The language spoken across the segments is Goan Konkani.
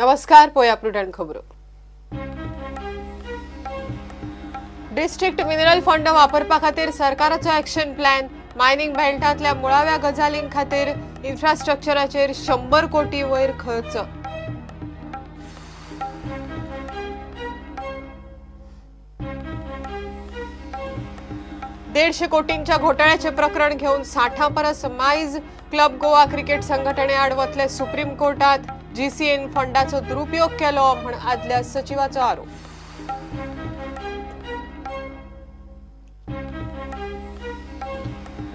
नमस्कार, पोया प्रुडंट खबरो. डिस्ट्रिक्ट मिनरल फंड वापरपा खातीर सरकाराचो एक्शन प्लॅन. मायनिंग बेल्टांतल्या मुळाव्या गजालीं खातीर इन्फ्रास्ट्रक्चराचेर 100 कोटी वयर खर्च. 150 कोटींच्या घोटाळ्याचे प्रकरण घेवन 60 परस मायज क्लब गोवा क्रिकेट संघटने आड वतले सुप्रीम कोर्टात. जीसीएन फंडाचो दुरुपयोग केलो म्हण आदल्या सचिवाचो आरोप.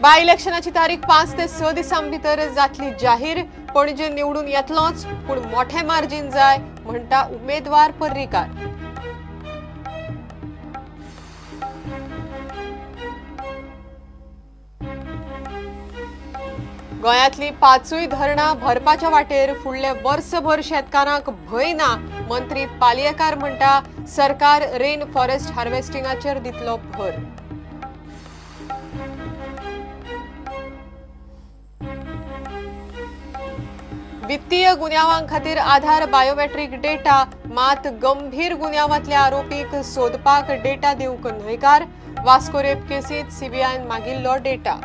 बाय इलेक्शनाची तारीख 5 ते 6 दिसां भितर जातली जाहीर. पणजे निवडून येतलोच, पूण मोठे मार्जीन जाय म्हणटा उमेदवार पर्रीकार. गोंयांतली 5 धरणां भरपाच्या वाटेर. फुडले वर्सभर शेतकारांक भंय ना, मंत्री पालयेकार म्हणटा सरकार रेन फॉरेस्ट हार्वेस्टिंगाचेर दितलो भर. वित्तीय गुन्यांवां खातीर आधार बायोमेट्रीक डेटा, मात गंभीर गुन्यांवांतल्या आरोपीक सोदपाक डेटा दिवंक न्हयकार. वास्को रेप केसींत सीबीआयन मागिल्लो डेटा.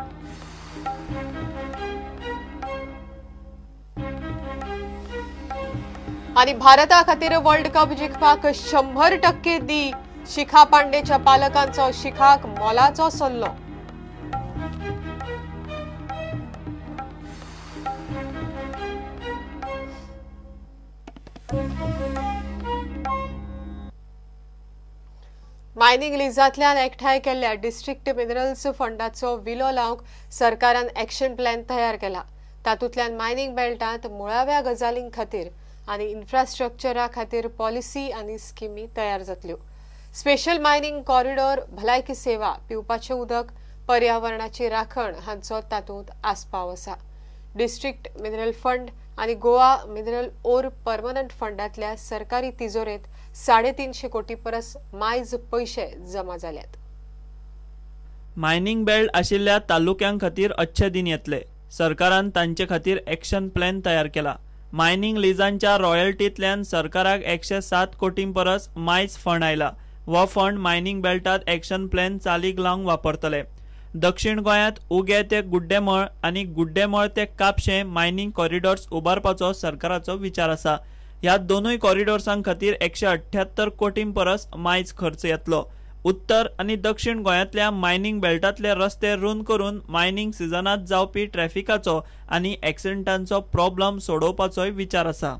आनी भारता खातीर वर्ल्ड कप जिखपाक 100% दी, शिखा पांडेच्या पालकांचो शिखाक मोलाचो सल्लो. मायनिंग लिजांतल्यान एकठांय केल्ल्या डिस्ट्रिक्ट मिनरल्स फंडाचो विलो लावंक सरकारान एक्शन प्लॅन तयार केला. तातूंतल्यान मायनिंग बेल्टांत मुळाव्या गजालीं खातीर आनी इन्फ्रास्ट्रक्चरा खातीर पॉलिसी आनी स्किमी तयार जातल्यो. स्पेशल मायनिंग कॉरिडॉर, भलायकी सेवा, पिवपाचें उदक, पर्यावरणाची राखण हांचो तातूंत आस्पाव आसा. डिस्ट्रिक्ट मिनरल फंड आनी गोवा मिनरल ओर परमनंट फंडांतल्या सरकारी तिजोरेंत 350 कोटी परस मायज पयशे जमा जाल्यात. मायनिंग बेल्ट आशिल्ल्या तालुक्यां खातीर अच्छे दिन येतले. सरकारान तांचे खातीर एक्शन प्लॅन तयार केला. मायनिंग लिजांच्या रॉयल्टींतल्यान सरकाराक 107 कोटीं परस मायज फंड आयला. हो फंड मायनिंग बेल्टांत एक्शन प्लॅन चालीक लावंक वापरतले. दक्षिण गोंयांत उगे ते गुड्डेमळ आनी गुड्डेमळ ते कापशें मायनिंग कॉरिडॉर्स उबारपाचो सरकाराचो विचार आसा. ह्या दोनूय कॉरिडॉर्सां खातीर 178 कोटीं परस मायज खर्च येतलो. उत्तर आनी दक्षिण गोंयांतल्या मायनिंग बेल्टांतले रस्ते रुंद करून मायनिंग सिजनांत जावपी ट्रॅफिकाचो आनी एक्सिडंटांचो प्रॉब्लम सोडोवपाचोय विचार आसा.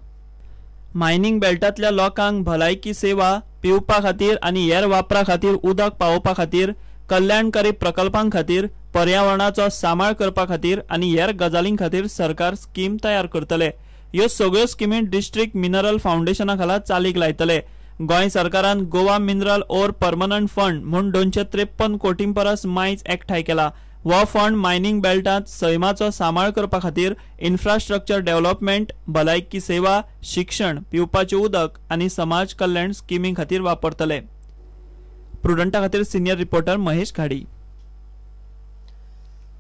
मायनिंग बेल्टांतल्या लोकांक भलायकी सेवा, पिवपा खातीर आनी हेर वापरा खातीर उदक पावोवपा खातीर, कल्याणकारी प्रकल्पां खातीर, पर्यावरणाचो सांबाळ करपा खातीर आनी हेर गजालीं खातीर सरकार स्कीम तयार करतले. ह्यो सगळ्यो स्किमी डिस्ट्रिक्ट मिनरल फावंडेशना खाला चालीक लायतले. गोंय सरकारान Goa mineral ore permanent fund म्हूण 253 कोटीं परस मायज एकठांय केला. हो फंड मायनिंग बेल्टांत सैमाचो सांबाळ करपा खातीर इन्फ्रास्ट्रक्चर डेव्हलपमेंट, भलायकी सेवा, शिक्षण, पिवपाचें उदक आनी समाज कल्याण स्किमी खातीर वापरतले. प्रुडंटा खातीर senior reporter Mahesh Ghadi.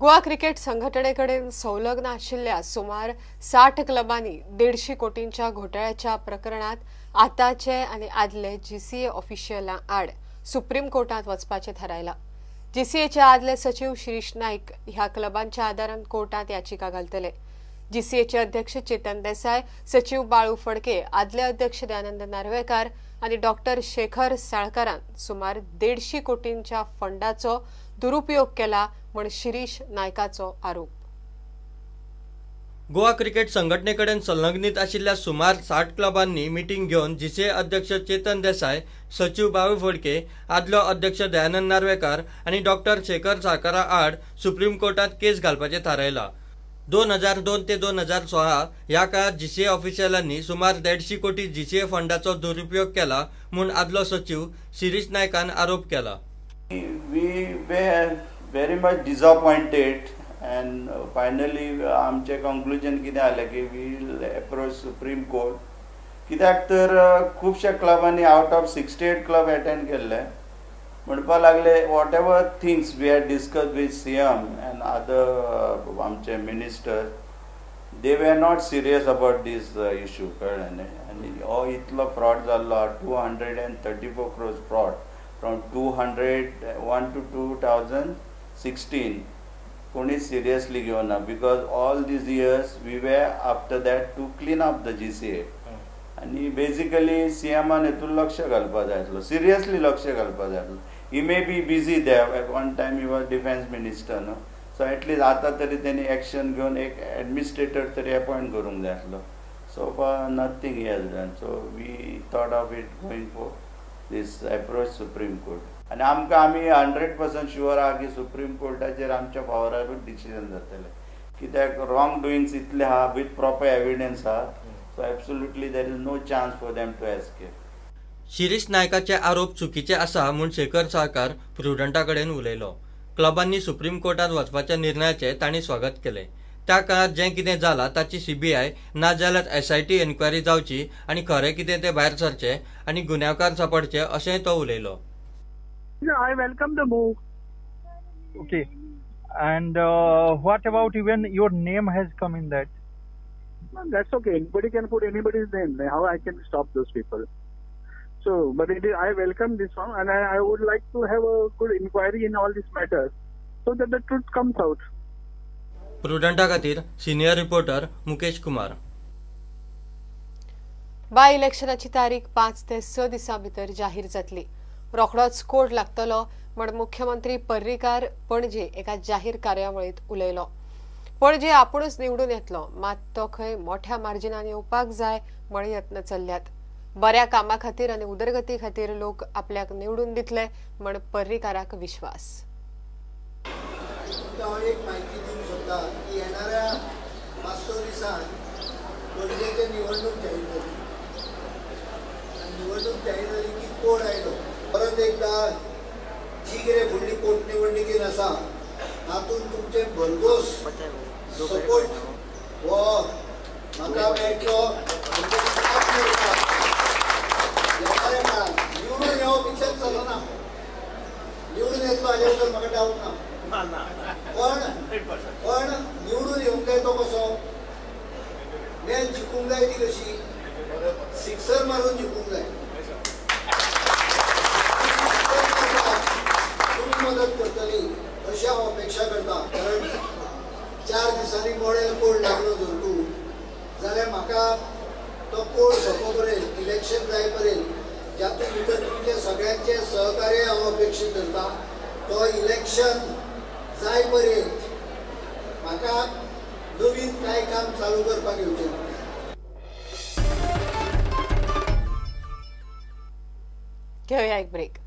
Goa cricket संघटने कडेन संलग्न आशिल्ल्या सुमार 60 क्लबांनी 150 कोटींच्या घोटाळ्याच्या प्रकरणांत आतांचे आनी आदले जीसीए ऑफिशियलां आड सुप्रीम कोर्टांत वचपाचें थारायलां. जीसीएचे आदले सचीव शिरीष नायक ह्या क्लबांच्या आदारान कोर्टांत याचिका घालतले. जीसीएचे अध्यक्ष चेतन देसाय, सचीव बाळू फडके, आदले अध्यक्ष दयानंद नार्वेकार आनी डॉक्टर शेखर साळकारान सुमार 150 कोटींच्या फंडाचो दुरुपयोग केला म्हण शिरीष नायकाचो आरोप. गोवा क्रिकेट संघटनेकडेन संलग्नीत आशिल्ल्या सुमार 60 क्लबांनी मिटींग घेवन जीसीए अध्यक्ष चेतन देसाय, सचीव बाळू फडके, आदलो अध्यक्ष दयानंद नार्वेकार आनी डॉक्टर शेखर साळकारा आड सुप्रीम कोर्टांत केस घालपाचें थारायलां. 2002 ते 2016 ह्या काळात जीसीए ऑफिशियलांनी सुमार 150 कोटी जीसीए फंडाचो दुरुपयोग केला म्हूण आदलो सचीव शिरीष नायकान आरोप केला. We were very much disappointed and finally आमचें कंक्लुजन कितें आलें की we will approach supreme court. कित्याक तर खुबश्या क्लबांनी out of 68 club attend केल्ले. म्हणपा लागले whatever things we had discuss with CM and other आमचे minister, They were not serious about this issue, कळ्ळें न्ही. आनी हो इतलो फ्रॉड जाल्लो, 234 crores fraud from 201 to 2016 कोणीच सिरियसली घेवना, because all these years we were after that to clean up the GCA. आनी बेजिकली सीएमान हेतून लक्ष घालपा जाय आसलो, सिरियसली लक्ष घालपा जाय आसलो. He may be busy there, at one time he was defence minister न्हू, सो एटलीस्ट आतां तरी तेणी एक्शन घेवन एक एडमिनिस्ट्रेटर तरी अपॉयंट करूंक जाय आसलो. So far nothing he has done, so we thought of it going for this approach Supreme Court. आनी आमकां आमी 100% शुअर आहा की सुप्रीम कोर्टाचेर आमच्या फावरारूच डिसिजन जातलें, कित्याक रॉंग डुइंग्स इतले आहा विथ प्रॉपर एविडन्स आहा. So absolutely there is no chance for them to escape. Shirish नायकाचे आरोप चुकीचे आसा म्हूण शेखर साळकार प्रुडंटा कडेन उलयलो. क्लबांनी सुप्रीम कोर्टात वचपाच्या निर्णयाचे तांणी स्वागत केले. त्या काळात जें कितें जाला ताची सीबीआय ना जाल्यार एसआयटी एन्क्वायरी जावची आनी खरें कितें तें भायर सरचें आनी गुन्यांवकार सापडचे अशेंय तो उलयलो. I welcome the move. Okay, and what about even your name has come in that? No, that's okay. Anybody can put anybody's name. How I can stop those people? So, but it is, I welcome this one, and I would like to have a good inquiry in all these matters, so that the truth comes out. प्रुडंटा खातीर senior reporter Mukesh Kumar. By इलेक्शनाची तारीख 5 ते 6 दिसां भितर जाहीर जातली. रोखडोच कोर्ट लागतलो म्हण मुख्यमंत्री पर्रीकार पणजे एका जाहीर कार्यावळींत उलयलो. पणजे आपुणूच निवडून येतलो, मात तो खंय मोठ्या मार्जिनान येवपाक जाय म्हण यत्न चल्ल्यात. बऱ्या कामा खातीर आनी उदरगती खातीर लोक आपल्याक निवडून दितले म्हण पर्रीकाराक विश्वास. एक माहिती दिवंक सोदता की येणाऱ्या 5-6 दिसांत पणजेची निवडणूक जाहीर जाली आनी निवडणूक जाहीर जाली की कोड आयलो. परत एकदा जी कितें फुडली पोटनिवडणुकीन आसा तातूंत तुमचे भरघोस सपोर्ट हो म्हाका मेळटलो. येणाऱ्या काळात निवडून येवप इतलेंच चलना, निवडून येतलो हाजे बद्दल म्हाका डावट ना, पण पण निवडून येवंक जाय तो कसो, मॅच जिखूंक जाय ती कशी, सिक्सर मारून जिखूंक जाय. तुमी मदत करतली अशी हांव अपेक्षा करता, कारण 4 दिसांनी मॉडेल कोड लागलो धर तूं जाल्यार म्हाका तो कोड सोंपो पर्यंत, इलेक्शन जाय पर्यंत जातूंत भितर तुमचें सगळ्यांचें सहकार्य हांव अपेक्षीत धरता, तो इलेक्शन जाय पर्यंत म्हाका नवीन कांय काम चालू करपाक येवचें ना. घेवया एक ब्रेक.